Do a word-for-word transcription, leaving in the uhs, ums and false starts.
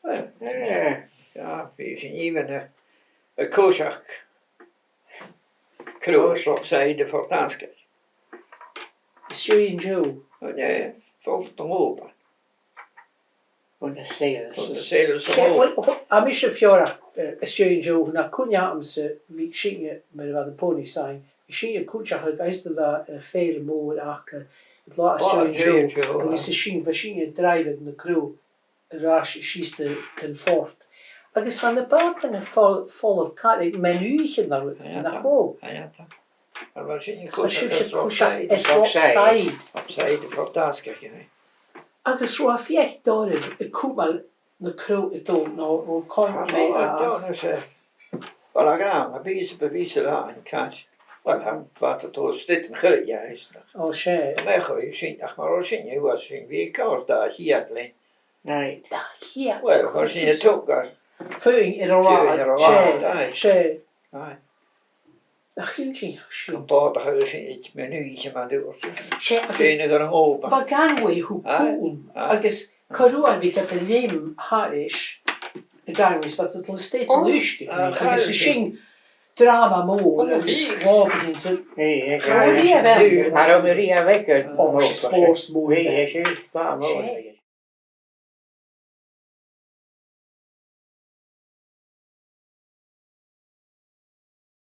Well, eh, yeah, bha sinn even a' coiseachd crodh, Rockside a Phort Asgaig. Is dòcha an-diugh. An e, fo Phort an Òban. Bun na sailors. Bun na sailors. Tha mise a' faicinn, eh, is dòcha an-diugh, nach cuimhne agamsa, bha sinne, mar a bha na ponies againn, bha sinne a' coiseachd agus bha, eh, fèill mòr aca, eh, an latha is dòcha an-diugh, agus bha sinne, bha sinne a' dràibheadh na crodh air ais sìos dhan phort. Agus bha na bàtaichean a' fo-, falbh càil, like, meadhan-oidhche no rudeigin, nach robh? Aye, aye, aye. Agus bha sinn a' coiseachd, coiseachd, Rockside. Rockside a Phort Asgaig, aye. Agus robh e fìor dhoirbh a chumail na crodh a' dol, no robh coin... Ah, no, a' dol, no, 's e. Well, a' ghràin, a' bhìos, a' bhìos a bha an càit. Well, am bàta a' dol a-steach an cuireadh, aye, is nach... O, 's e. Am measg sin, ach mar a bha sinn, bha sinn, bha càil dà cheud leinn. Aye. Dà cheud. Well, mar sin a thug e. Fuaim air an rathad, aye. 'S e. Aye. Nach eil sin, sin. Am bàta a chaidh sin aig meadhan-oidhche, mar a thuirt thu. 'S e, agus bha gangway thugam, aye, agus corra uair bhiodh iad a' leum thairis a' gangways, bhiodh iad a' dol a-steach an uisge, agus sin dràma mòr, agus làmhan sa... Aye, aye, aye. Mar a bha mi ri a bhith aig... O, 's e spòrs mòr a bh' ann. Aye, 's e, spòrs mòr.